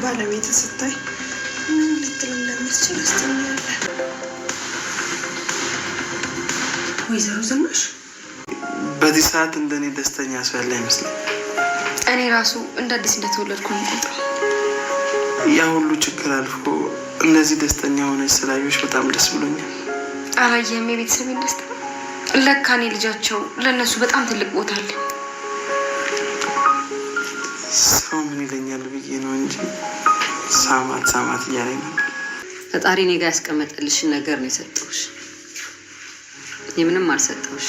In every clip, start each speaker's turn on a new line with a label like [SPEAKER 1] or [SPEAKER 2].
[SPEAKER 1] ባለቤት ስታይ ምን ልትል እንደምትችል አስተኛለህ። ወይዘሮ ዝናሽ
[SPEAKER 2] በዚህ ሰዓት እንደኔ ደስተኛ ሰው ያለ አይመስለኝም።
[SPEAKER 3] እኔ ራሱ እንደ አዲስ እንደተወለድኩ ነው የምቆጥረው።
[SPEAKER 2] ያ ሁሉ ችግር አልፎ እነዚህ ደስተኛ ሆነች ስላየሁሽ በጣም ደስ ብሎኛል።
[SPEAKER 3] አላየህም የቤተሰቤን ደስታ? ለካ እኔ ልጃቸው ለእነሱ በጣም ትልቅ ቦታ አለ።
[SPEAKER 2] ሰው ምን ይለኛል ብዬ ነው እንጂ ሳማት ሳማት እያለኝ ነበር።
[SPEAKER 4] ፈጣሪ እኔ ጋ ያስቀመጠልሽን ነገር ነው የሰጠውሽ። እኔ ምንም አልሰጠውሽ።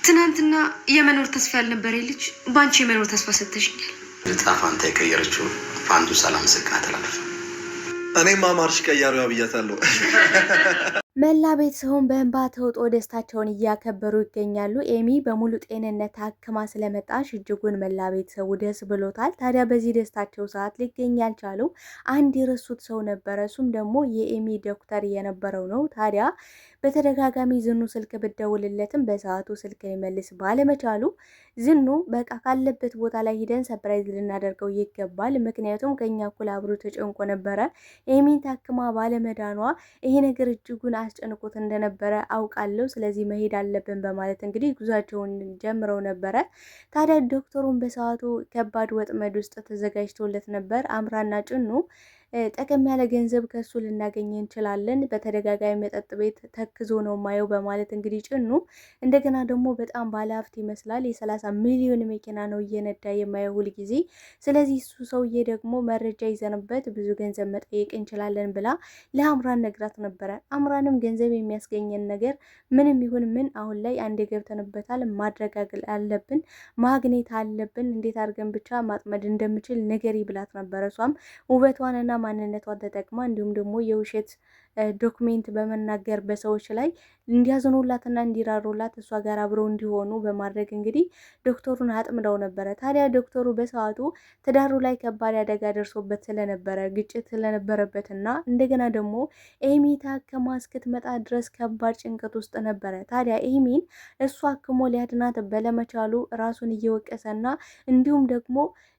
[SPEAKER 3] ትናንትና የመኖር ተስፋ ያልነበረ ልጅ በአንቺ የመኖር ተስፋ ሰጥተሽኛል።
[SPEAKER 5] ዕጣ ፋንታ የቀየረችው በአንዱ ሳላመሰግናት አላልፍም።
[SPEAKER 6] እኔም አማርሽ ቀያሪዋ ብያታለሁ።
[SPEAKER 7] መላ ቤተሰቡን በእንባ ተውጦ ደስታቸውን እያከበሩ ይገኛሉ። ኤሚ በሙሉ ጤንነት ታክማ ስለመጣሽ እጅጉን መላ ቤተሰቡ ደስ ብሎታል። ታዲያ በዚህ ደስታቸው ሰዓት ሊገኝ ያልቻለው አንድ የረሱት ሰው ነበረ። እሱም ደግሞ የኤሚ ዶክተር የነበረው ነው። ታዲያ በተደጋጋሚ ዝኑ ስልክ ብደውልለትም በሰዓቱ ስልክ ሊመልስ ባለመቻሉ ዝኑ በቃ ካለበት ቦታ ላይ ሂደን surprise ልናደርገው ይገባል። ምክንያቱም ከኛ እኩል አብሮ ተጨንቆ ነበረ። ኤሚን ታክማ ባለመዳኗ ይሄ ነገር እጅጉን አስጨንቆት እንደነበረ አውቃለሁ። ስለዚህ መሄድ አለብን በማለት እንግዲህ ጉዟቸውን ጀምረው ነበረ። ታዲያ ዶክተሩን በሰዓቱ ከባድ ወጥመድ ውስጥ ተዘጋጅቶለት ነበር። አምራና ጭኑ ጠቀም ያለ ገንዘብ ከሱ ልናገኝ እንችላለን፣ በተደጋጋሚ መጠጥ ቤት ተክዞ ነው ማየው በማለት እንግዲህ ጭኑ እንደገና ደግሞ በጣም ባለሀብት ይመስላል። የ30 ሚሊዮን መኪና ነው እየነዳ የማየው ሁልጊዜ። ስለዚህ እሱ ሰውዬ ደግሞ መረጃ ይዘንበት ብዙ ገንዘብ መጠየቅ እንችላለን ብላ ለአምራን ነግራት ነበረ። አምራንም ገንዘብ የሚያስገኘን ነገር ምንም ይሁን ምን አሁን ላይ አንዴ ገብተንበታል፣ ማድረግ አለብን፣ ማግኘት አለብን፣ እንዴት አድርገን ብቻ ማጥመድ እንደምችል ንገሪ ብላት ነበረ። እሷም ውበቷንና ማንነቷን ተጠቅማ እንዲሁም ደግሞ የውሸት document በመናገር በሰዎች ላይ እንዲያዝኑላትና እንዲራሩላት እሷ ጋር አብረው እንዲሆኑ በማድረግ እንግዲህ ዶክተሩን አጥምደው ነበረ። ታዲያ ዶክተሩ በሰዓቱ ትዳሩ ላይ ከባድ አደጋ ደርሶበት ስለነበረ፣ ግጭት ስለነበረበትና እንደገና ደግሞ ኤሚ ታክማ እስክትመጣ ድረስ ከባድ ጭንቀት ውስጥ ነበረ። ታዲያ ኤሚን እሱ አክሞ ሊያድናት ባለመቻሉ ራሱን እየወቀሰና እንዲሁም ደግሞ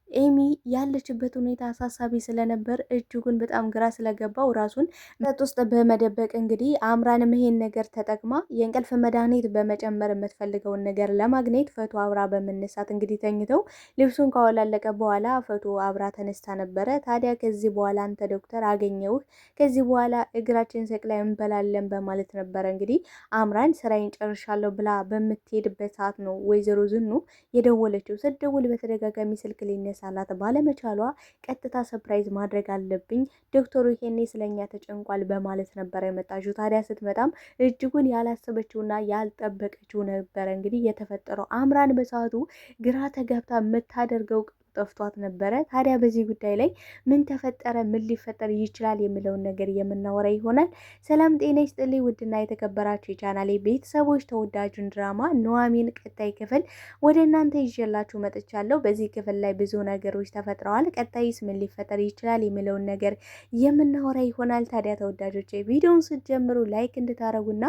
[SPEAKER 7] ኤሚ ያለችበት ሁኔታ አሳሳቢ ስለነበር እጅጉን በጣም ግራ ስለገባው ራሱን መጠጥ ውስጥ በመደበቅ እንግዲህ አምራንም ይሄን ነገር ተጠቅማ የእንቅልፍ መድኃኒት በመጨመር የምትፈልገውን ነገር ለማግኘት ፈቶ አብራ በመነሳት እንግዲህ ተኝተው ልብሱን ካወላለቀ በኋላ ፈቶ አብራ ተነስታ ነበረ። ታዲያ ከዚህ በኋላ አንተ ዶክተር አገኘውህ፣ ከዚህ በኋላ እግራችን ሰቅላይ እንበላለን በማለት ነበረ እንግዲህ አምራን ስራዬን ጨርሻለሁ ብላ በምትሄድበት ሰዓት ነው ወይዘሮ ዝኑ የደወለችው። ስትደውል በተደጋጋሚ ስልክ ሊነሳላት ባለመቻሏ ቀጥታ surprise ማድረግ አለብኝ፣ ዶክተሩ ይሄኔ ስለኛ ተጨንቋል በማለት ነበረ የመጣችው። ታዲያ ስትመጣም እጅጉን ያላሰበችውና ያልጠበቀችው ነበረ እንግዲህ የተፈጠረው። አምራን በሰዓቱ ግራ ተገብታ የምታደርገው ጠፍቷት ነበረ። ታዲያ በዚህ ጉዳይ ላይ ምን ተፈጠረ፣ ምን ሊፈጠር ይችላል የሚለውን ነገር የምናወራ ይሆናል። ሰላም ጤና ይስጥልኝ ውድና የተከበራችሁ የቻናሌ ቤተሰቦች፣ ተወዳጁን ድራማ ኑሐሚን ቀጣይ ክፍል ወደ እናንተ ይዤላችሁ መጥቻለሁ። በዚህ ክፍል ላይ ብዙ ነገሮች ተፈጥረዋል። ቀጣይስ ምን ሊፈጠር ይችላል የሚለውን ነገር የምናወራ ይሆናል። ታዲያ ተወዳጆች ቪዲዮውን ስትጀምሩ like እንድታረጉና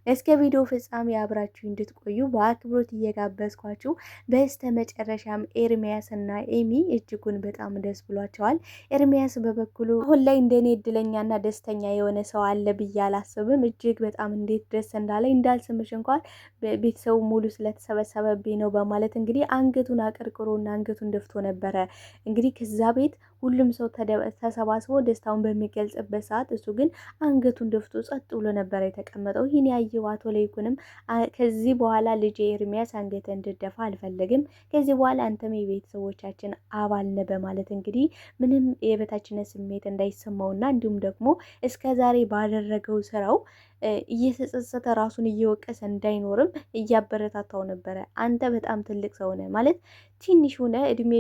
[SPEAKER 7] እስከ ቪዲዮ ፍጻሜ አብራችሁ እንድትቆዩ በአክብሮት እየጋበዝኳችሁ፣ በስተ መጨረሻም ኤርሚያስ እና ኤሚ እጅጉን በጣም ደስ ብሏቸዋል። ኤርሚያስ በበኩሉ አሁን ላይ እንደኔ እድለኛና ደስተኛ የሆነ ሰው አለ ብዬ አላስብም። እጅግ በጣም እንዴት ደስ እንዳለ እንዳልስምሽ እንኳን ቤተሰቡ ሙሉ ስለተሰበሰበብኝ ነው በማለት እንግዲህ አንገቱን አቀርቅሮና አንገቱን ደፍቶ ነበረ። እንግዲህ ከዛ ቤት ሁሉም ሰው ተሰባስቦ ደስታውን በሚገልጽበት ሰዓት እሱ ግን አንገቱን ደፍቶ ጸጥ ብሎ ነበረ የተቀመጠው። ይህን ያየው አቶ ለይኩንም ከዚህ በኋላ ልጄ ኤርሚያስ አንገተ እንድደፋ አልፈልግም፣ ከዚህ በኋላ አንተም የቤተሰቦቻችን አባል ነህ በማለት እንግዲህ ምንም የበታችነት ስሜት እንዳይሰማውና እንዲሁም ደግሞ እስከ ዛሬ ባደረገው ስራው እየተጸጸተ ራሱን እየወቀሰ እንዳይኖርም እያበረታታው ነበረ። አንተ በጣም ትልቅ ሰው ነህ፣ ማለት ትንሽ ሆነ እድሜ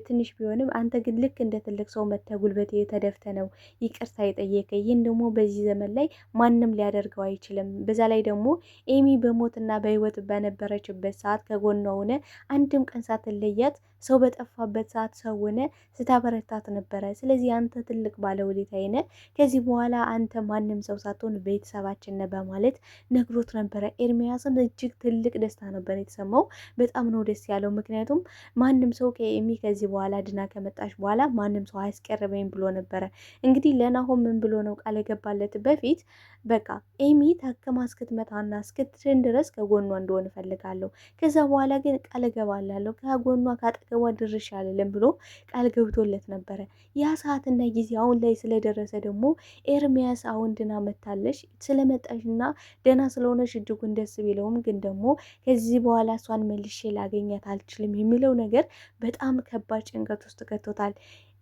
[SPEAKER 7] ትንሽ ቢሆንም አንተ ግን ልክ እንደ ትልቅ ሰው መተህ ጉልበቴ ተደፍተ ነው ይቅርታ የጠየቀ። ይህን ደግሞ በዚህ ዘመን ላይ ማንም ሊያደርገው አይችልም። በዛ ላይ ደግሞ ኤሚ በሞትና በሕይወት በነበረችበት ሰዓት ከጎኗ ሆነ አንድም ቀን ሳትለያት፣ ሰው በጠፋበት ሰዓት ሰው ሆነ ስታበረታት ነበረ። ስለዚህ አንተ ትልቅ ባለውለታዬ ነህ። ከዚህ በኋላ አንተ ማንም ሰው ሳትሆን ቤተሰባችን ነህ በማለት ነግሮት ነበረ። ኤርሚያስም እጅግ ትልቅ ደስታ ነበር የተሰማው። በጣም ነው ደስ ያለው። ምክንያቱም ማንም ሰው ከኤሚ ከዚህ በኋላ ድና ከመጣች በኋላ ማንም ሰው አያስቀርበኝ ብሎ ነበረ። እንግዲህ ለናሆም ምን ብሎ ነው ቃል የገባለት በፊት በቃ ኤሚ ታክማ እስክትመጣና እስክትድን ድረስ ከጎኗ እንደሆን እፈልጋለሁ፣ ከዛ በኋላ ግን ቃል እገባላለሁ ከጎኗ ከአጠገቧ ድርሽ አልልም ብሎ ቃል ገብቶለት ነበረ። ያ ሰዓትና ጊዜ አሁን ላይ ስለደረሰ ደግሞ ኤርሚያስ አሁን ድና መታለሽ ስለመጣሽና ደህና ስለሆነሽ እጅጉን ደስ ቢለውም ግን ደግሞ ከዚህ በኋላ እሷን መልሼ ላገኛት አልችልም የሚለው ነገር በጣም ከባድ ጭንቀት ውስጥ ከቶታል።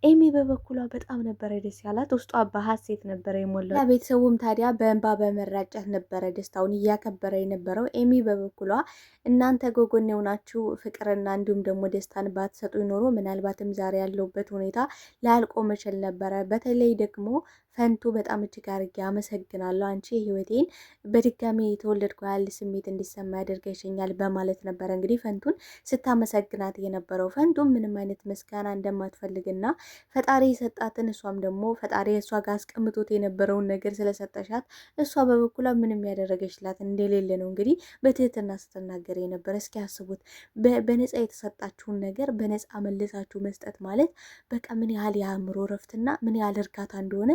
[SPEAKER 7] ኤሚ በበኩሏ በጣም ነበረ ደስ ያላት፣ ውስጧ በሀሴት ነበረ የሞላው። ቤተሰቡም ታዲያ በእንባ በመራጨት ነበረ ደስታውን እያከበረ የነበረው። ኤሚ በበኩሏ እናንተ ጎጎን የሆናችሁ ፍቅርና እንዲሁም ደግሞ ደስታን ባትሰጡ ኖሮ ምናልባትም ዛሬ ያለሁበት ሁኔታ ላልቆም እችል ነበረ። በተለይ ደግሞ ፈንቱ በጣም እጅግ አድርጌ አመሰግናለሁ። አንቺ ህይወቴን በድጋሚ የተወለድኩ ያህል ስሜት እንዲሰማ ያደርገሽኛል በማለት ነበረ እንግዲህ ፈንቱን ስታመሰግናት የነበረው። ፈንቱን ምንም አይነት ምስጋና እንደማትፈልግና ፈጣሪ የሰጣትን እሷም ደግሞ ፈጣሪ እሷ ጋር አስቀምጦት የነበረውን ነገር ስለሰጠሻት እሷ በበኩሏ ምንም ያደረገችላት እንደሌለ ነው እንግዲህ በትህትና ስትናገር የነበረ። እስኪ ያስቡት፣ በነፃ የተሰጣችሁን ነገር በነፃ መልሳችሁ መስጠት ማለት በቃ ምን ያህል የአእምሮ እረፍትና ምን ያህል እርካታ እንደሆነ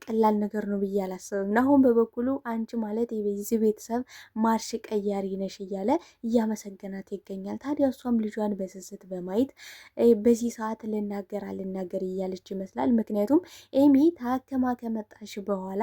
[SPEAKER 7] ቀላል ነገር ነው ብዬ አላስብም። ናሆም በበኩሉ አንቺ ማለት የዚህ ቤተሰብ ማርሽ ቀያሪ ነሽ እያለ እያመሰገናት ይገኛል። ታዲያ እሷም ልጇን በስስት በማየት በዚህ ሰዓት ልናገር አልናገር እያለች ይመስላል። ምክንያቱም ኤሚ ታክማ ከመጣሽ በኋላ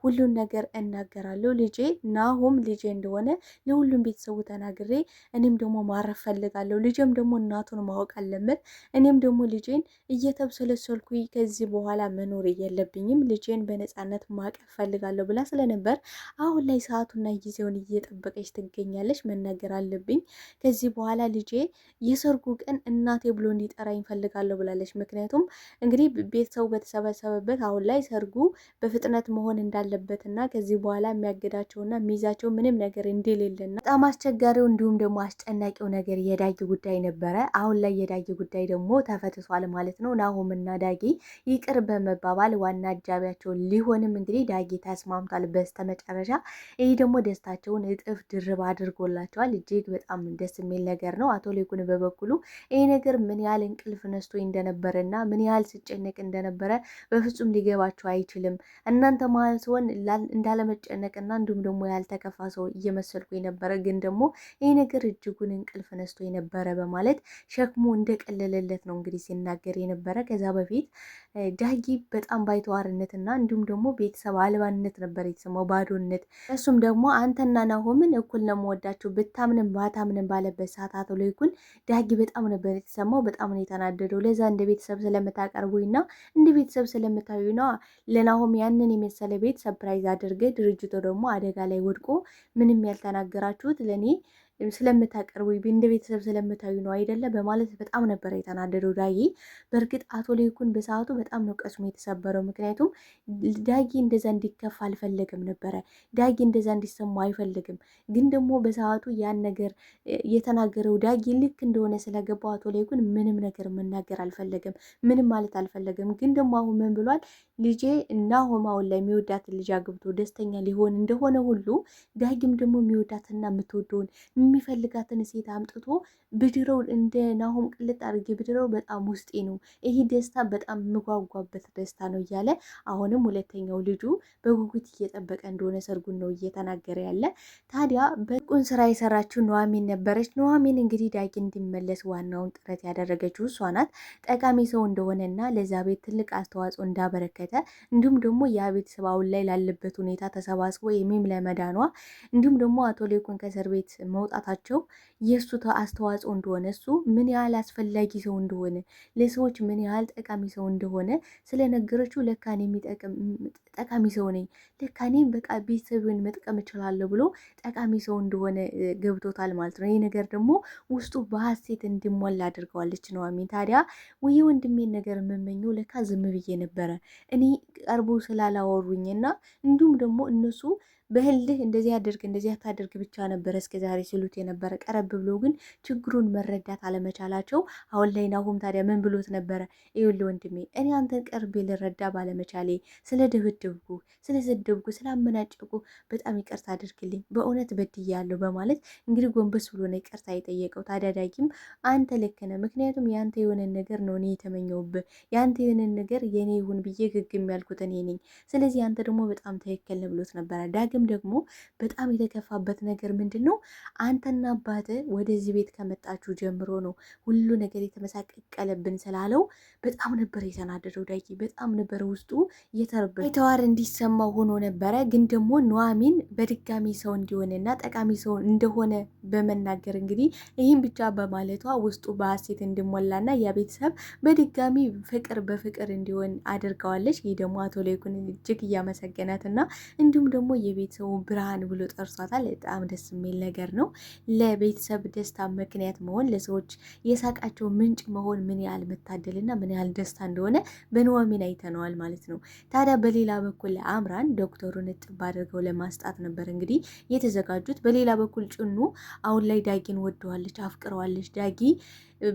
[SPEAKER 7] ሁሉን ነገር እናገራለሁ፣ ልጄ ናሆም ልጄ እንደሆነ ለሁሉም ቤተሰቡ ተናግሬ እኔም ደግሞ ማረፍ ፈልጋለሁ፣ ልጄም ደግሞ እናቱን ማወቅ አለበት። እኔም ደግሞ ልጄን እየተብሰለሰልኩ ከዚህ በኋላ መኖር የለብኝም፣ ልጄን በነፃነት ማቀፍ ፈልጋለሁ ብላ ስለነበር አሁን ላይ ሰዓቱና ጊዜውን እየጠበቀች ትገኛለች። መናገር አለብኝ ከዚህ በኋላ ልጄ የሰርጉ ቀን እናቴ ብሎ እንዲጠራኝ ፈልጋለሁ ብላለች። ምክንያቱም እንግዲህ ቤተሰቡ በተሰበሰበበት አሁን ላይ ሰርጉ በፍጥነት መሆን እንዳለበትና ከዚህ በኋላ የሚያግዳቸውና የሚይዛቸው ምንም ነገር እንደሌለና በጣም አስቸጋሪው እንዲሁም ደግሞ አስጨናቂው ነገር የዳጊ ጉዳይ ነበረ። አሁን ላይ የዳጊ ጉዳይ ደግሞ ተፈትቷል ማለት ነው። ናሆምና ዳጊ ይቅር በመባባል ዋና አጃቢያቸው ሊሆንም እንግዲህ ዳጊ ተስማምቷል በስተመጨረሻ። ይህ ደግሞ ደስታቸውን እጥፍ ድርብ አድርጎላቸዋል። እጅግ በጣም ደስ የሚል ነገር ነው። አቶ ሌኩን በበኩሉ ይህ ነገር ምን ያህል እንቅልፍ ነስቶ እንደነበረና ምን ያህል ስጨነቅ እንደነበረ በፍጹም ሊገባቸው አይችልም። እናንተ መሀል ሲሆን እንዳለመጨነቅና እንዲሁም ደግሞ ያልተከፋ ሰው እየመሰልኩ የነበረ ግን ደግሞ ይህ ነገር እጅጉን እንቅልፍ ነስቶ የነበረ በማለት ሸክሙ እንደቀለለለት ነው እንግዲህ ሲናገር የነበረ። ከዛ በፊት ዳጊ በጣም ባይተዋርነትና እንዲሁም ደግሞ ቤተሰብ አልባነት ነበር የተሰማው ባዶነት። እሱም ደግሞ አንተና ናሆምን እኩል ነው የምወዳቸው ብታምንም ባታምንም ባለበት ሰዓት አቶ ለይኩን ዳጊ በጣም ነበር የተሰማው። በጣም ነው የተናደደው። ለዛ እንደ ቤተሰብ ስለምታቀርቡኝና እንደ ቤተሰብ ስለምታዩ ነው ለናሆም ያንን የመሰለ ቤት surprise አድርገ ድርጅቱ ደግሞ አደጋ ላይ ወድቆ ምንም ያልተናገራችሁት ለእኔ ስለምታቀርቡ እንደ ቤተሰብ ስለምታዩ ነው አይደለ? በማለት በጣም ነበር የተናደደው ዳጊ። በእርግጥ አቶ ለይኩን በሰዓቱ በጣም ነው ቀስሙ የተሰበረው። ምክንያቱም ዳጊ እንደዛ እንዲከፋ አልፈለግም ነበረ። ዳጊ እንደዛ እንዲሰማው አይፈልግም። ግን ደግሞ በሰዓቱ ያን ነገር የተናገረው ዳጊ ልክ እንደሆነ ስለገባው አቶ ለይኩን ምንም ነገር መናገር አልፈለግም፣ ምንም ማለት አልፈለግም። ግን ደግሞ አሁን ምን ብሏል? ልጄ ናሆም አሁን ላይ የሚወዳትን ልጅ አግብቶ ደስተኛ ሊሆን እንደሆነ ሁሉ ዳጊም ደግሞ የሚወዳትና የምትወደውን የሚፈልጋትን ሴት አምጥቶ ብድረው እንደ ናሆም ቅልጥ አድርጌ ብድረው በጣም ውስጤ ነው ይሄ ደስታ በጣም የምጓጓበት ደስታ ነው እያለ አሁንም ሁለተኛው ልጁ በጉጉት እየጠበቀ እንደሆነ ሰርጉን ነው እየተናገረ ያለ። ታዲያ በቁን ስራ የሰራችው ኑሐሚን ነበረች። ኑሐሚን እንግዲህ ዳጊ እንዲመለስ ዋናውን ጥረት ያደረገችው እሷ ናት። ጠቃሚ ሰው እንደሆነና ለዛ ቤት ትልቅ አስተዋጽኦ እንዳበረከተ እንዲሁም ደግሞ ያ ቤተሰብ አሁን ላይ ላለበት ሁኔታ ተሰባስቦ የሚም ለመዳኗ እንዲሁም ደግሞ አቶ ሌኩን ከእስር ቤት መውጣታቸው የእሱ አስተዋጽኦ እንደሆነ እሱ ምን ያህል አስፈላጊ ሰው እንደሆነ ለሰዎች ምን ያህል ጠቃሚ ሰው እንደሆነ ስለነገረችው ለካ እኔ የሚጠቅም ጠቃሚ ሰው ነኝ፣ ለካ እኔም በቃ ቤተሰብን መጥቀም እችላለሁ ብሎ ጠቃሚ ሰው እንደሆነ ገብቶታል ማለት ነው። ይህ ነገር ደግሞ ውስጡ በሀሴት እንዲሞላ አድርገዋለች ኑሐሚን። ታዲያ ወይ ወንድሜን ነገር የምመኘው ለካ ዝም ብዬ ነበረ እኔ ቀርቦ ስላላወሩኝና እንዲሁም ደግሞ እነሱ በህልህ እንደዚህ አድርግ እንደዚህ አታድርግ ብቻ ነበረ እስከ ዛሬ ሲሉት የነበረ። ቀረብ ብሎ ግን ችግሩን መረዳት አለመቻላቸው አሁን ላይ ናሆም ታዲያ ምን ብሎት ነበረ? ይኸውልህ ወንድሜ እኔ አንተን ቀርቤ ልረዳ ባለመቻሌ ስለደበደብኩ ስለሰደብኩ ስላመናጨቁ በጣም ይቅርታ አድርግልኝ፣ በእውነት በድያለሁ በማለት እንግዲህ ጎንበስ ብሎ ነው ይቅርታ የጠየቀው። ታዲያ ዳጊም አንተ ልክ ነህ፣ ምክንያቱም ያንተ የሆነን ነገር ነው እኔ የተመኘውብህ፣ ያንተ የሆነን ነገር የኔ ይሁን ብዬ ግግም ያልኩት እኔ ነኝ። ስለዚህ አንተ ደግሞ በጣም ትክክል ነህ ብሎት ነበረ። ዳግም ደግሞ በጣም የተከፋበት ነገር ምንድን ነው? አንተና አባትህ ወደዚህ ቤት ከመጣችሁ ጀምሮ ነው ሁሉ ነገር የተመሳቀቀለብን ስላለው በጣም ነበር የተናደደው። ዳጊ በጣም ነበር ውስጡ እየተረበሸ የተዋር እንዲሰማው ሆኖ ነበረ። ግን ደግሞ ኑሐሚን በድጋሚ ሰው እንዲሆንና ጠቃሚ ሰው እንደሆነ በመናገር እንግዲህ ይህን ብቻ በማለቷ ውስጡ በሀሴት እንዲሞላና ያ ቤተሰብ በድጋሚ ፍቅር በፍቅር እንዲሆን አድርገዋለች። ይህ ደግሞ አቶ ላይኩን እጅግ እያመሰገናት እና እንዲሁም ደግሞ የቤተሰቡ ብርሃን ብሎ ጠርሷታል። በጣም ደስ የሚል ነገር ነው። ለቤተሰብ ደስታ ምክንያት መሆን፣ ለሰዎች የሳቃቸው ምንጭ መሆን ምን ያህል መታደልና ምን ያህል ደስታ እንደሆነ በኑሐሚን አይተነዋል ማለት ነው። ታዲያ በሌላ በኩል አምራን ዶክተሩን እጥብ አድርገው ለማስጣት ነበር እንግዲህ የተዘጋጁት። በሌላ በኩል ጭኑ አሁን ላይ ዳጊን ወደዋለች፣ አፍቅረዋለች። ዳጊ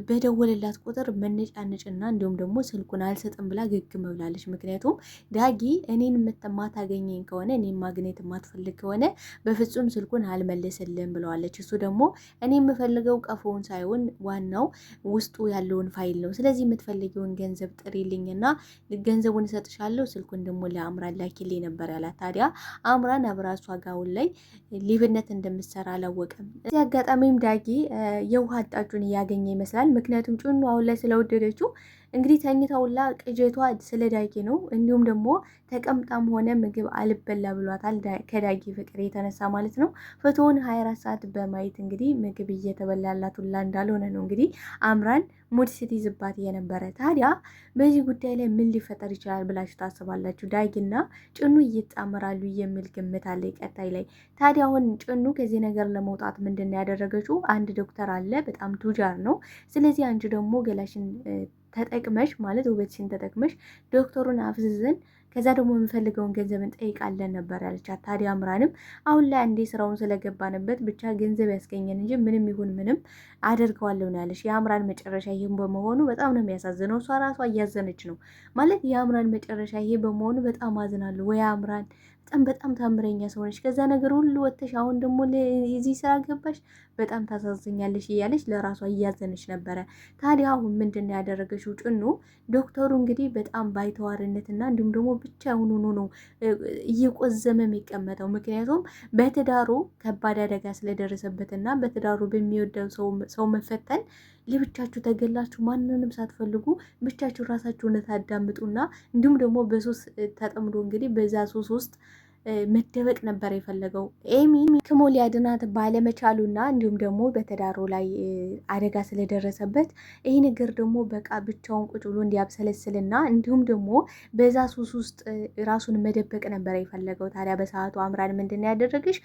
[SPEAKER 7] በደወለላት ቁጥር መነጫነጭና እንዲሁም ደግሞ ስልኩን አልሰጥም ብላ ግግም ብላለች። ምክንያቱም ዳጊ እኔን የማታገኘኝ ከሆነ እኔን ማግኘት የማትፈልግ ከሆነ በፍጹም ስልኩን አልመልስልም ብለዋለች። እሱ ደግሞ እኔ የምፈልገው ቀፎውን ሳይሆን ዋናው ውስጡ ያለውን ፋይል ነው። ስለዚህ የምትፈልጊውን ገንዘብ ጥሪልኝና ገንዘቡን እሰጥሻለሁ፣ ስልኩን ደግሞ ለአምራን ላኪልኝ ነበር ያላት። ታዲያ አምራን አብራ እሷ ጋር አሁን ላይ ሌብነት እንደምትሰራ አላወቀም። እዚህ አጋጣሚም ዳጊ የውሃ አጣጩን እያገኘ ይመስላል። ምክንያቱም ጭኑ አሁን ላይ ስለወደደችው እንግዲህ ተኝታውላ ቅጀቷ ስለ ዳጊ ነው። እንዲሁም ደግሞ ተቀምጣም ሆነ ምግብ አልበላ ብሏታል ከዳጊ ፍቅር የተነሳ ማለት ነው። ፎቶውን 24 ሰዓት በማየት እንግዲህ ምግብ እየተበላላት ሁላ እንዳልሆነ ነው እንግዲህ አምራን ሙድ ስትይዝባት የነበረ። ታዲያ በዚህ ጉዳይ ላይ ምን ሊፈጠር ይችላል ብላችሁ ታስባላችሁ? ዳጊና ጭኑ ይጣመራሉ የሚል ግምት አለ ቀጣይ ላይ። ታዲያ አሁን ጭኑ ከዚህ ነገር ለመውጣት ምንድን ነው ያደረገችው? አንድ ዶክተር አለ፣ በጣም ቱጃር ነው። ስለዚህ አንቺ ደግሞ ገላሽን ተጠቅመሽ ማለት ውበትሽን ተጠቅመሽ ዶክተሩን አፍዝዘን ከዛ ደግሞ የምፈልገውን ገንዘብ እንጠይቃለን ነበር ያለቻት። ታዲያ አምራንም አሁን ላይ አንዴ ስራውን ስለገባንበት ብቻ ገንዘብ ያስገኘን እንጂ ምንም ይሁን ምንም አደርገዋለሁ ነው ያለች። የአምራን መጨረሻ ይህም በመሆኑ በጣም ነው የሚያሳዝነው። እሷ ራሷ እያዘነች ነው ማለት የአምራን መጨረሻ ይሄ በመሆኑ በጣም አዝናለሁ። ወይ አምራን በጣም በጣም ታምረኛ ሰው ነች። ከዛ ነገር ሁሉ ወጥተሽ አሁን ደግሞ የዚህ ስራ ገባሽ፣ በጣም ታሳዝኛለሽ እያለች ለራሷ እያዘነች ነበረ። ታዲያ አሁን ምንድን ነው ያደረገችው ጭኑ ዶክተሩ እንግዲህ በጣም ባይተዋርነትና እንዲሁም ደግሞ ብቻውን ሆኖ ነው እየቆዘመ የሚቀመጠው። ምክንያቱም በትዳሩ ከባድ አደጋ ስለደረሰበትና በትዳሩ በሚወደው ሰው መፈተን ለብቻችሁ ተገላችሁ ማንንም ሳትፈልጉ ብቻችሁ ራሳችሁን ታዳምጡና እንዲሁም ደግሞ በሱስ ተጠምዶ እንግዲህ በዛ ሱስ ውስጥ መደበቅ ነበር የፈለገው። ኤሚ ክሞ ሊያድናት ባለመቻሉና እንዲሁም ደግሞ በትዳሩ ላይ አደጋ ስለደረሰበት ይህ ነገር ደግሞ በቃ ብቻውን ቁጭ ብሎ እንዲያብሰለስልና እንዲሁም ደግሞ በዛ ሱስ ውስጥ ራሱን መደበቅ ነበር የፈለገው። ታዲያ በሰዓቱ አምራን ምንድን ያደረገች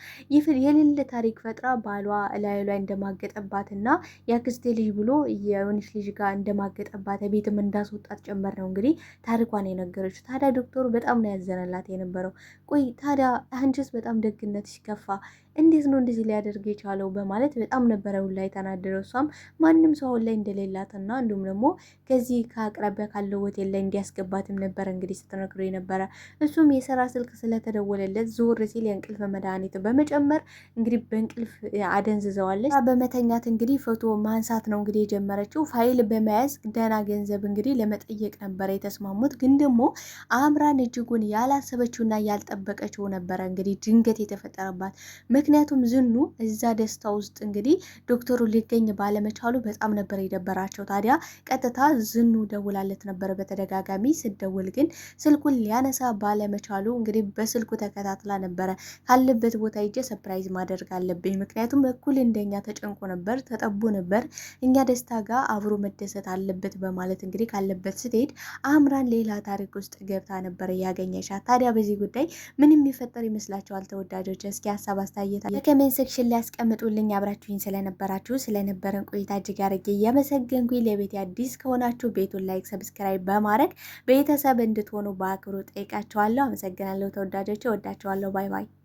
[SPEAKER 7] የሌለ ታሪክ ፈጥራ ባሏ ላዩ ላይ እንደማገጠባትና የአክስቴ ልጅ ብሎ የሆነች ልጅ ጋር እንደማገጠባት ቤትም እንዳስወጣት ጨመር ነው እንግዲህ ታሪኳን የነገረችው። ታዲያ ዶክተሩ በጣም ነው ያዘነላት የነበረው። ቆይ ታዲያ አንቺስ በጣም ደግነትሽ ከፋ፣ እንዴት ነው እንደዚህ ሊያደርግ የቻለው በማለት በጣም ነበረ ሁላ የተናደደው። እሷም ማንም ሰው አሁን ላይ እንደሌላትና እንዲሁም ደግሞ ከዚህ ከአቅራቢያ ካለው ሆቴል ላይ እንዲያስገባትም ነበረ እንግዲህ ስትነግረው የነበረ። እሱም የስራ ስልክ ስለተደወለለት ዞር ሲል የእንቅልፍ መድኃኒት በመጨመር እንግዲህ በእንቅልፍ አደንዝዘዋለች። በመተኛት እንግዲህ ፎቶ ማንሳት ነው እንግዲህ የጀመረችው። ፋይል በመያዝ ደህና ገንዘብ እንግዲህ ለመጠየቅ ነበረ የተስማሙት። ግን ደግሞ አምራን እጅጉን ያላሰበችውና ያልጠበቀችው ነበረ እንግዲህ ድንገት የተፈጠረባት። ምክንያቱም ዝኑ እዛ ደስታ ውስጥ እንግዲህ ዶክተሩ ሊገኝ ባለመቻሉ በጣም ነበር የደበራቸው። ታዲያ ቀጥታ ዝኑ ደውላለት ነበረ በተደጋጋሚ ስደውል ግን ስልኩን ሊያነሳ ባለመቻሉ እንግዲህ በስልኩ ተከታትላ ነበረ። ካለበት ቦታ ሂጄ surprise ማድረግ አለብኝ፣ ምክንያቱም እኩል እንደኛ ተጨንቆ ነበር፣ ተጠቦ ነበር፣ እኛ ደስታ ጋር አብሮ መደሰት አለበት በማለት እንግዲህ ካለበት ስትሄድ አምራን ሌላ ታሪክ ውስጥ ገብታ ነበር እያገኘሻት። ታዲያ በዚህ ጉዳይ ምን የሚፈጠር ይመስላችኋል ተወዳጆች? እስኪ ሀሳብ አስተያየት በ comment section ላይ ያስቀምጡልኝ። አብራችሁኝ ስለነበራችሁ ስለነበረን ቆይታ እጅግ አድርጌ እያመሰገንኩኝ ለቤት አዲስ ከሆናችሁ ቤቱን like፣ subscribe በማድረግ ቤተሰብ እንድትሆኑ በአክብሮት ጠይቃችኋለሁ። አመሰግናለሁ ተወዳጆች፣ ወዳችኋለሁ። Bye bye።